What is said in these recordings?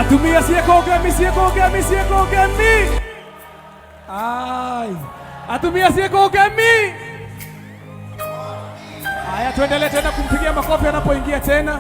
Atumia ciĩkũngemi, ciĩkũngemi, ciĩkũngemi. Ai, atumia ciĩkũngemi. Haya, tuendelee tena kumpigia makofi anapoingia tena.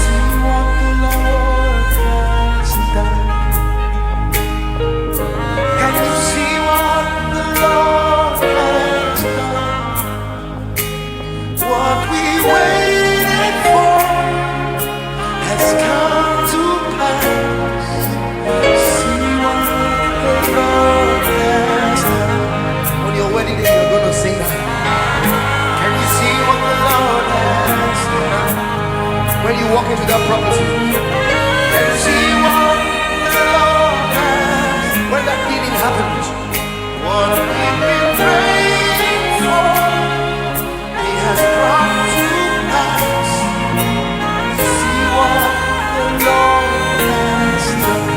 See what the Lord has done. Can you see what the Lord has done? What we waited for has come to pass. See what the Lord has done. On your wedding day, you're going to sing that. Can you see what the Lord has done? When you walk into that property, can you see what the Lord has? When that healing happens, what we've been praying for, He has brought to pass. See what the Lord has done.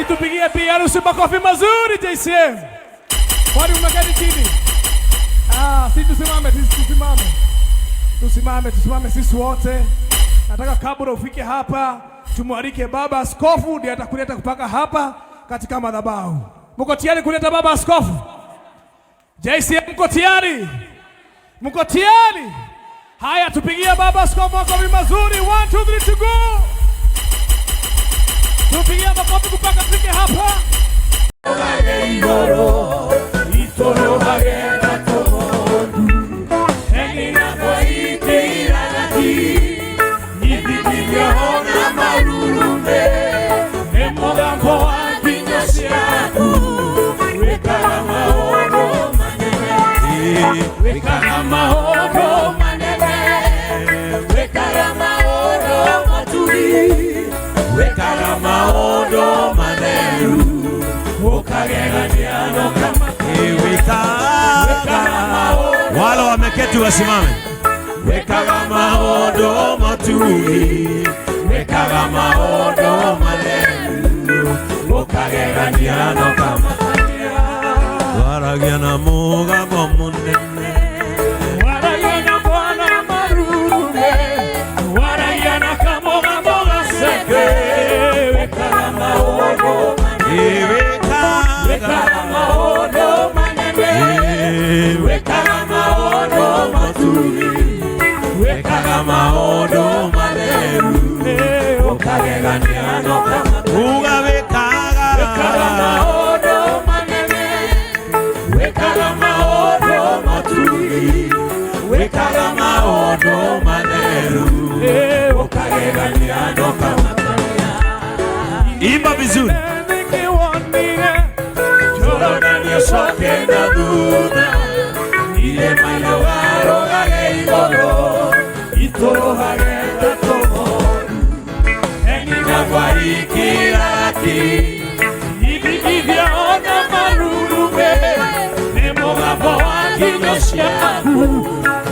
Si tupigie bi harusi makofi mazuri, JCM. Kwani umeketi chini? Ah, si tusimame, sisi tusimame. Tusimame, tusimame sisi wote. Nataka kabla ufike hapa tumwalike baba askofu, ndiye atakuleta mpaka hapa katika madhabahu. Mko tayari kuleta baba askofu? JCM, mko tayari? Mko tayari? Haya, tupigie baba askofu makofi mazuri. One, two, three, to go. Tupigie makofi mpaka tufike hapa. Wekaga maũndũ manene, wekaga maũndũ maturi, wekaga maũndũ matheru, ukagegania Wekaga. Wale wameketi wasimame. Wekaga maũndũ maturi, wekaga maũndũ matheru, ukagegania nokamakania. Waragia na mũgambo mũnene. Waragia na Bwana marume, waragia na kamogambo gaseke, wekaga maũndũ Wekaga. Wekaga maũndũ manene, wekaga maũndũ maturi, wekaga maũndũ matheru, ukagegania nokamakania. Uga wekaga. Wekaga maũndũ manene, wekaga maũndũ maturi, wekaga maũndũ matheru, ukagegania nokamakania. Imba vizuri. Coke na thutha irĩma-inĩ warũgage igũrũ itũrũhage ta tũmũru engina gwarikiraki ithingithia ona marurume nĩ mũgambo wa ngingo ciaku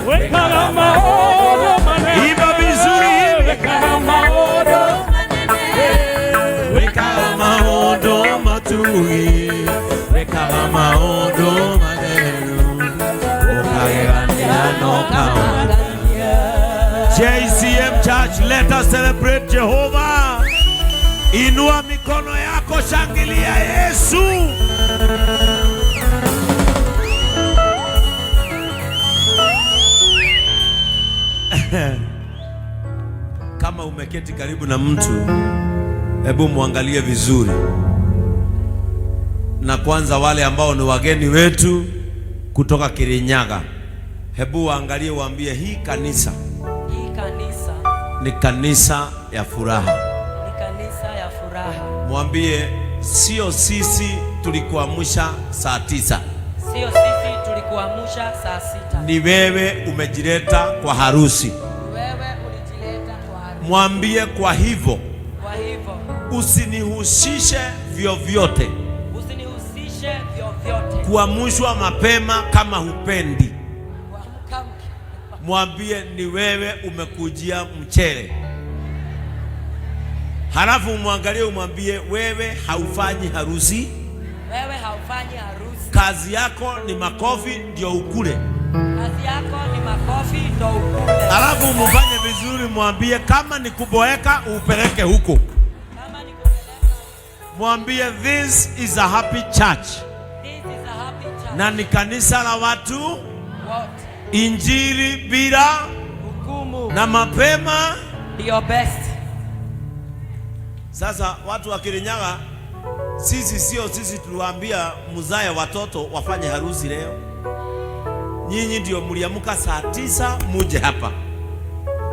wĩkaga maũndũ manene. Imba vizuri. Wĩkaga maũndũ Wekaga maũndũ matugi, wekaga maũndũ matheru, ukagegania nokamakania. JCM Church, let us celebrate Jehovah. Inua mikono yako, shangilia Yesu. Kama umeketi karibu na mtu, hebu muangalie vizuri. Na kwanza wale ambao ni wageni wetu kutoka Kirinyaga, hebu waangalie, waambie hii kanisa Hii kanisa ni kanisa ya furaha. Ni kanisa ya furaha. Mwambie sio sisi tulikuamsha saa 9, Sio sisi tulikuamsha saa 6. Ni wewe umejileta kwa harusi. Wewe ulijileta kwa harusi. Mwambie kwa hivyo Kwa hivyo usinihusishe vyovyote usinihusishe vyovyote kuamshwa mapema kama hupendi. Kuamka mke. Mwambie ni wewe umekujia mchele, halafu umwangalie umwambie wewe haufanyi harusi, Wewe haufanyi harusi. Kazi yako ni makofi ndio ukule. Kazi yako ni makofi ndo ukule. Halafu umfanye vizuri, mwambie kama ni kuboeka upeleke huko. Kama ni kupeleka Mwambie this is a happy church, This is a happy church. Na ni kanisa la watu Wote. Injili bila Hukumu. Na mapema. Ndio best. Sasa watu wa Kirinyaga, sisi sio sisi tuliwaambia mzae watoto wafanye harusi leo. Nyinyi ndio mliamka saa 9 muje hapa,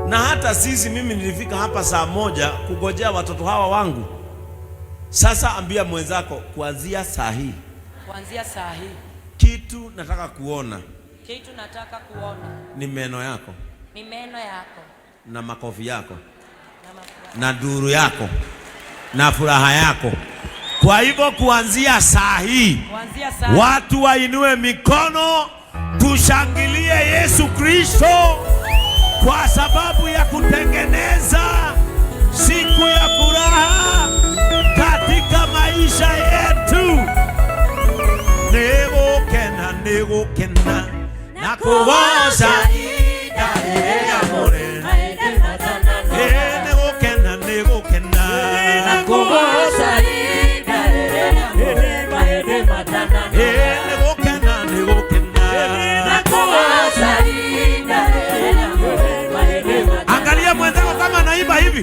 na hata sisi, mimi nilifika hapa saa 1 kugojea watoto hawa wangu. Sasa ambia mwenzako kuanzia saa hii, Kuanzia saa hii kitu nataka kuona kitu nataka kuona ni meno yako ni meno yako na makofi yako na makofi na nduru yako na furaha yako. Kwa hivyo kuanzia saa hii Kuanzia saa hii watu wainue mikono tushangilie Yesu Kristo kwa sababu ya kutengeneza siku ya furaha katika maisha Maisha yetu nĩgũkena, nĩgũkena na kũgoca ihinda rĩrĩa mũrĩ. Nĩgũkena, nĩgũkena Na kũgoca ihinda rĩrĩa mahĩndĩ matananoga. Nĩgũkena, nĩgũkena Na kũgoca ihinda rĩrĩa mahĩndĩ matananoga. Angalia mwenzako kama anaimba hivi.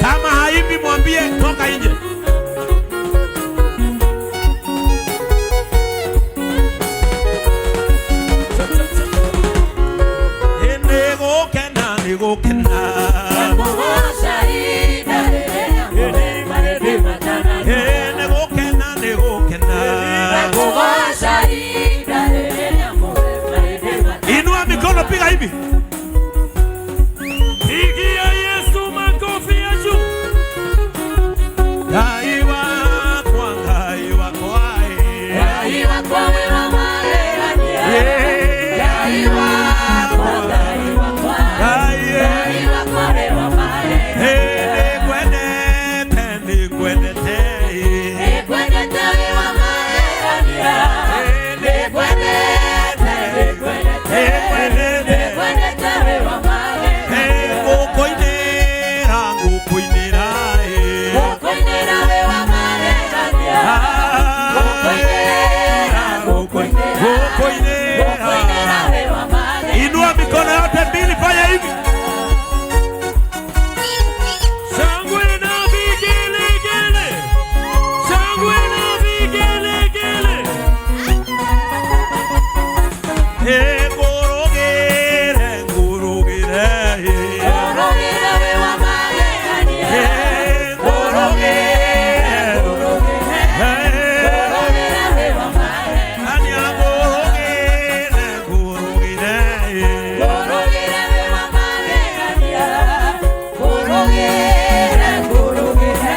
Kama haimbi, mwambie toka nje. Nĩgũkena, nĩgũkena. Na kũgoca ihinda rĩrĩa mahĩndĩ matananoga. Nĩgũkena, nĩgũkena. Na kũgoca ihinda rĩrĩa mahĩndĩ matananoga. Inua mikono, piga hivi. Pigia Yesu makofi ya juu. Ngai wakwa, Ngai wakwa, eh. Ngai wakwa wĩ wa magegania. Ngai wakwa, Ngai wakwa. Ngai, eh. Ngai wakwa wĩ wa magegania. Nĩngwendete, nĩngwendete, eh. Nĩngwendete wĩ wa magegania. Nĩngwendete, nĩngwendete. Nĩngwendete wĩ wa magegania. Ngũkũinĩra, ngũkũinĩra, eh. Ngũkũinĩra wĩ wa magegania. Ngũkũinĩra, ngũkũinĩra. Ngũkũinĩra. Ngũkũinĩra wĩ wa magegania. Inua mikono yote mbili, fanya hivi. Shangwe na vigelegele. Shangwe na vigelegele. Ngũrũgĩre, ngũrũgĩre, eh. Ngũrũgĩre wĩ wa magegania. Ngũrũgĩre, Ngũrũgĩre. Ngũrũgĩre wĩ wa magegania. Ania ngũrũgĩre, ngũrũgĩre, eh. Ngũrũgĩre wĩ wa magegania. Ngũrũgĩre, ngũrũgĩre.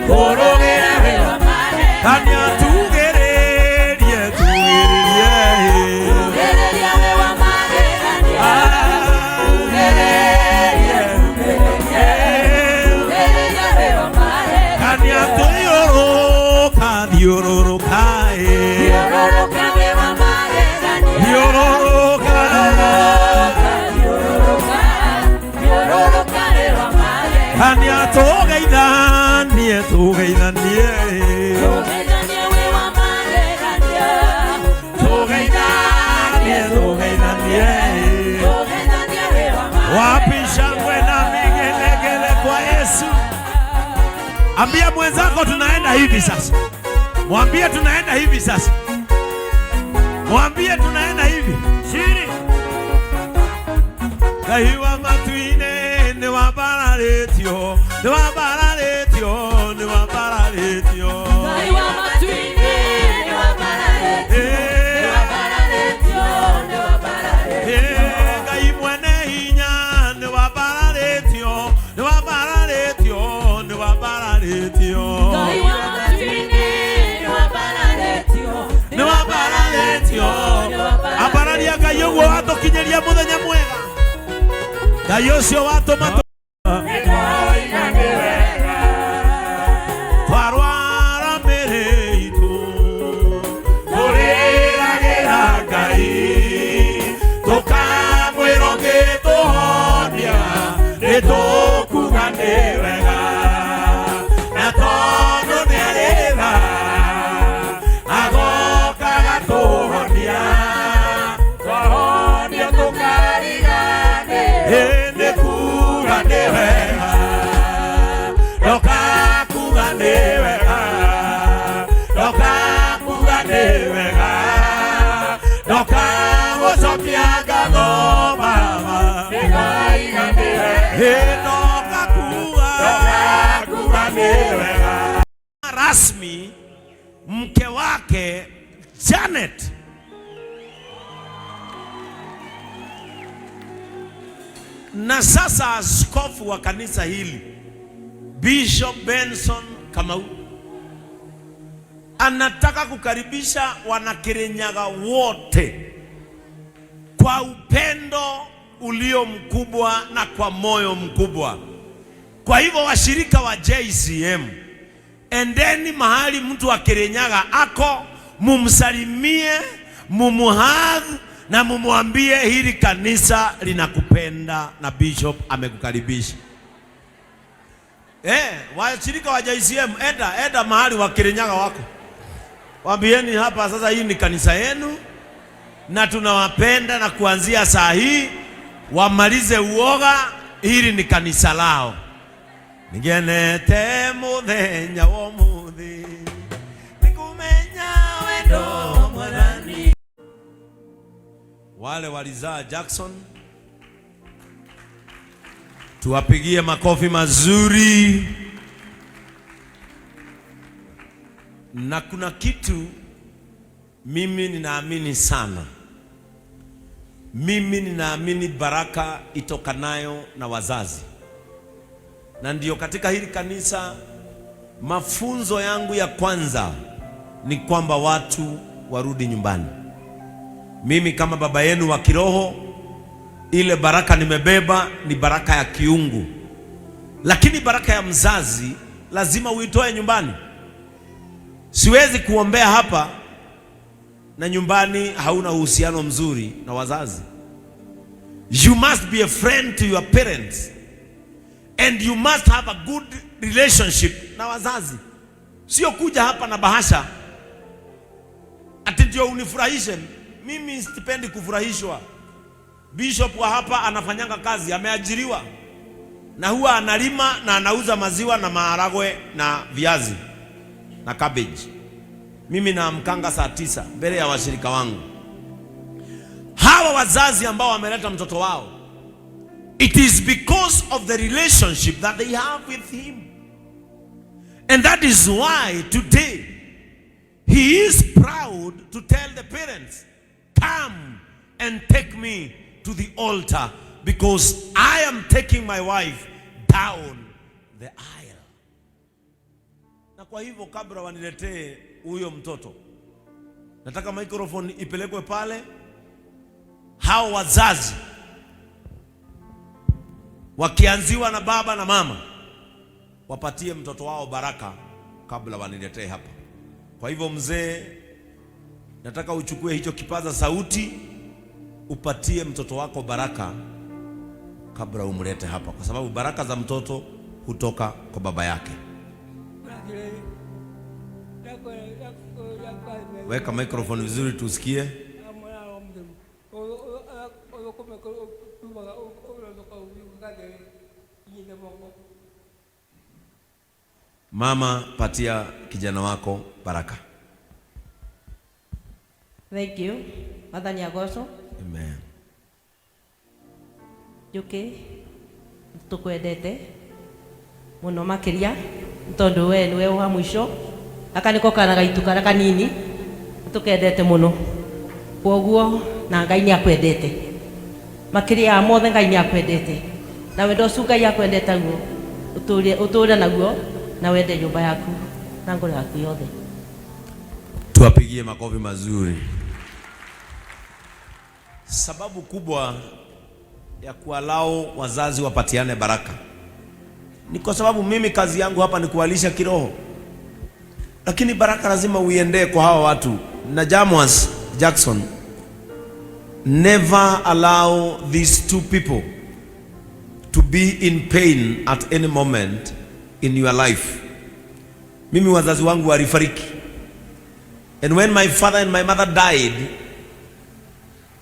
Ngũrũgĩre wĩ wa magegania. Ania tugĩrĩrie, tugĩrĩrie, eh. Tugĩrĩria wĩ wa magegania. Tugĩrĩrie, tugĩrĩrie. Tugĩrĩria wĩ wa magegania. Ania tũthiũrũrũka, thiũrũrũka, eh. Thiũrũrũka wĩ wa magegania. Thiũrũrũka. Thiũrũrũka, thiũrũrũka wĩ wa magegania. Ania tũgeithanie, tũgeithanie, eh. Tũgeithanie wĩ wa magegania. Tũgeithanie, tũgeithanie, eh. Tũgeithanie wĩ wa magegania. Wapi shangwe na vigelegele kwa Yesu? Ambia mwenzako tunaenda hivi sasa. Mwambie tunaenda hivi sasa. Mwambie tunaenda hivi. Chini. Ngai wa matu-inĩ nĩ wambararĩtio, nĩ wambararĩtio, nĩ wambararĩtio. Ngai wa matu-inĩ nĩ wambararĩtio, nĩ wambararĩtio, nĩ wambararĩtio. Ngai mwene hinya nĩ wambararĩtio, nĩ wambararĩtio, nĩ wambararĩtio. Ngai wa matu-inĩ nĩ wambararĩtio, Nĩ wambararĩtio. nĩ wambararĩtio. Ambararia Ngai ũguo watũkinyĩria mũthenya mwega. Ngai ũcio watũma Nĩtwoiga nĩ wega. twarwara mĩĩrĩ itũ, tũrĩragĩra Ngai, tũkamwĩra ũngĩtũhonia, nĩtũkuga nĩ wega. Na tondũ nĩarĩ tha, agoka agatũhonia. Twahonio tũkariganĩrwo. Nĩ kuga nĩ wega, ndoka kuga nĩ wega, ndoka kuga nĩ wega, ndoka gũcokia ngatho Baba. Nĩtwoiga nĩ wega. Ndoka kuga, kuga nĩ wega. Rasmi mke wake Janet na sasa askofu wa kanisa hili Bishop Benson Kamau anataka kukaribisha wanakirinyaga wote kwa upendo ulio mkubwa na kwa moyo mkubwa. Kwa hivyo washirika wa JCM, Endeni mahali mtu wa Kirinyaga ako, mumsalimie, mumuhug na mumwambie hili kanisa linakupenda na bishop amekukaribisha. Washirika wa JCM, enda mahali wa Kirinyaga wako, waambieni hapa sasa, hii ni kanisa yenu na tunawapenda, na kuanzia saa hii wamalize uoga, hili ni kanisa lao. Nigenete muthenya wa umuthi nikumenya wendo wa Mwathani. Wale walizaa Jackson, tuwapigie makofi mazuri. Na kuna kitu mimi ninaamini sana. Mimi ninaamini baraka itokanayo na wazazi, na ndiyo katika hili kanisa mafunzo yangu ya kwanza ni kwamba watu warudi nyumbani. Mimi kama baba yenu wa kiroho, ile baraka nimebeba ni baraka ya kiungu, lakini baraka ya mzazi lazima uitoe nyumbani. Siwezi kuombea hapa na nyumbani hauna uhusiano mzuri na wazazi. You must be a friend to your parents and you must have a good relationship na wazazi. Sio kuja hapa na bahasha ati ndio unifurahishe. Mimi sipendi kufurahishwa. Bishop wa hapa anafanyanga kazi, ameajiriwa na huwa analima na anauza maziwa na maharagwe na viazi na cabbage. Mimi naamkanga saa 9 mbele ya washirika wangu. Hawa wazazi ambao wameleta mtoto wao, it is because of the relationship that they have with him, and that is why today he is proud to tell the parents, "Come and take me to the altar because I am taking my wife down the aisle." Na kwa hivyo kabla waniletee huyo mtoto, nataka microphone ipelekwe pale, hao wazazi wakianziwa na baba na mama wapatie mtoto wao baraka kabla waniletee hapa. Kwa hivyo mzee, nataka uchukue hicho kipaza sauti upatie mtoto wako baraka kabla umlete hapa, kwa sababu baraka za mtoto hutoka kwa baba yake. Weka microphone vizuri tusikie. Mama, patia kijana wako baraka. Thank you. Mwathani agocwo. Amen. Njuki, tukwendete muno makiria tondu we niwe wa mwisho, aka niko kana gaitu karia kanini, tukendete muno, kwoguo na Ngai ni akwendete makiria ya mothe. Ngai ni akwendete na wendo ũcio Ngai akwendete guo ũtũre, ũtũre naguo na wende nyũmba yaku na ngoro yaku yothe. Tuwapigie makofi mazuri. Sababu kubwa ya kuallow wazazi wapatiane baraka ni kwa sababu mimi kazi yangu hapa ni kuwalisha kiroho, lakini baraka lazima uiendee kwa hawa watu. Na Jamwas Jackson, never allow these two people to be in pain at any moment in your life. Mimi wazazi wangu walifariki. And when my father and my mother died,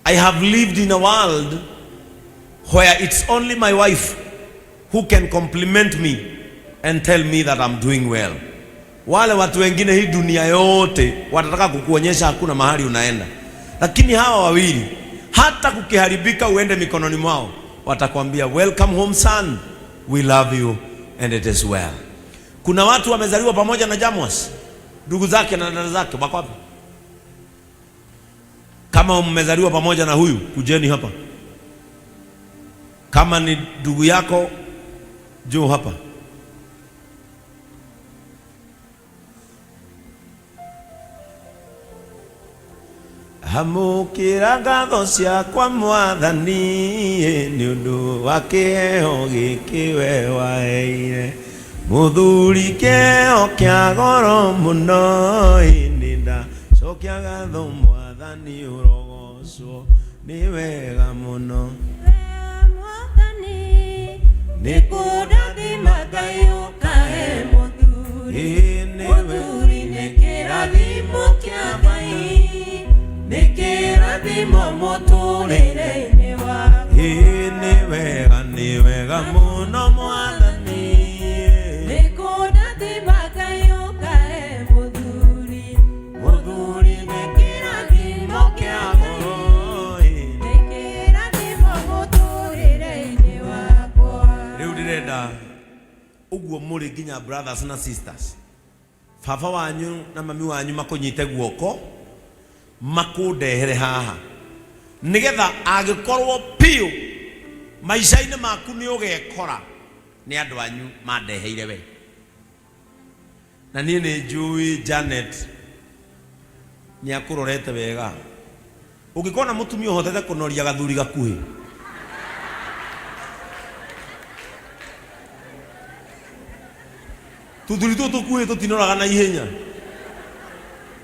I have lived in a world where it's only my wife who can compliment me and tell me that I'm doing well. Wale watu wengine hii dunia yote watataka kukuonyesha hakuna mahali unaenda, lakini hawa wawili hata kukiharibika uende mikononi mwao, watakwambia, "Welcome home, son, we love you and it is well." Kuna watu wamezaliwa pamoja na Jamwas, ndugu zake na dada zake wako wapi? Kama mmezaliwa pamoja na huyu, kujeni hapa. Kama ni ndugu yako, njoo hapa. Amũkĩra ngatho ciakwa Mwathani, nĩ ũndũ wa kĩheo gĩkĩ we waheire. Muthuri kĩo kĩa goro mũno, ĩ nĩndacokia ngatho Mwathani ũrogocwo nĩ wega mũno. Mwathani Nĩ kũrathima Ngai ũkahe mũthuri. Ĩ nĩ Mũthuri nĩ kĩrathimo kĩa Ngai, nĩ kĩrathimo mũtũrĩre-inĩ waku. Ĩ nĩ wega, nĩ wega mũno Mwathani. Nĩ kũrathima Ngai ũkahe mũthuri. Mũthuri nĩ kĩrathimo kĩa Ngai, nĩ kĩrathimo mũtũrĩre-inĩ wakwa. Rĩu ndĩrenda ũguo mũrĩ nginya brothers na sisters, baba wanyu na mami wanyu makũnyite guoko makũndehere haha, nĩgetha angĩkorwo piũ maica-inĩ maku nĩ ũgekora nĩ andũ anyu mandeheire we. Na niĩ nĩ njũĩ Janet nĩ akũrorete wega. Ũngĩkona mũtumia ũhotete kũnoria gathuri gakuhĩ, tuthuri tũtũ tũkuhĩ tũtinoraga na ihenya.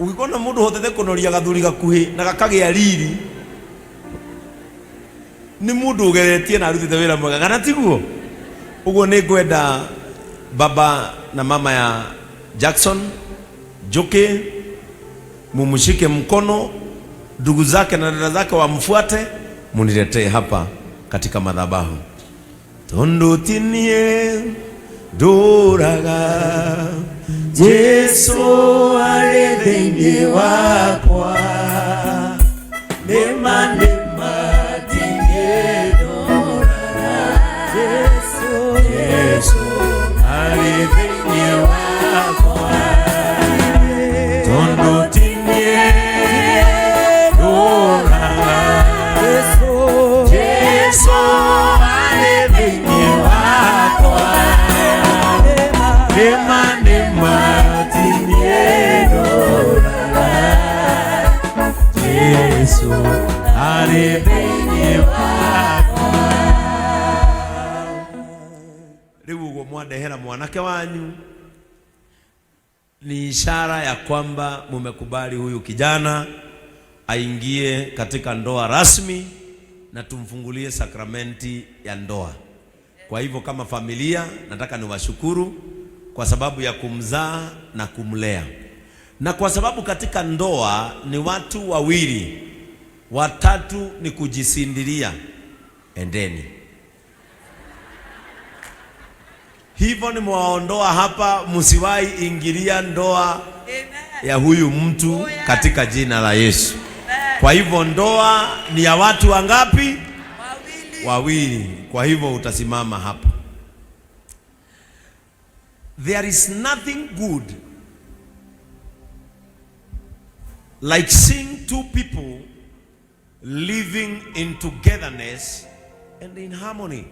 Ũngĩkona mũndũ ũhotete kũnoria gathuri gakuhĩ na gakagĩa riri, nĩ mũndũ ũgeretie na arutĩte wĩra mwega, kana tiguo? Ũguo nĩ ngwenda baba na mama ya Jackson Njuki mumshike mkono, ndugu zake na dada zake wamfuate, muniletee hapa katika madhabahu. Tondu ti niĩ ndũraga, Jesu arĩ thĩinĩ wakwa, nĩma nĩma ti niĩ ndũraga, Jesu arĩ thĩinĩ wakwa, tondu ti niĩ ndũraga, Jesu arĩ thĩinĩ wakwa, nĩma nĩma ti niĩ ndũraga, Jesu arĩ thĩinĩ wakwa. Rĩu ũguo mwandehera mwanake wanyu ni ishara ya kwamba mumekubali huyu kijana aingie katika ndoa rasmi na tumfungulie sakramenti ya ndoa. Kwa hivyo kama familia nataka niwashukuru kwa sababu ya kumzaa na kumlea, na kwa sababu katika ndoa ni watu wawili, watatu ni kujisindilia. Endeni hivyo, nimewaondoa hapa, msiwahi ingilia ndoa ya huyu mtu katika jina la Yesu. Kwa hivyo ndoa ni ya watu wangapi? Wawili. Kwa hivyo utasimama hapa. There is nothing good like seeing two people living in togetherness and in harmony.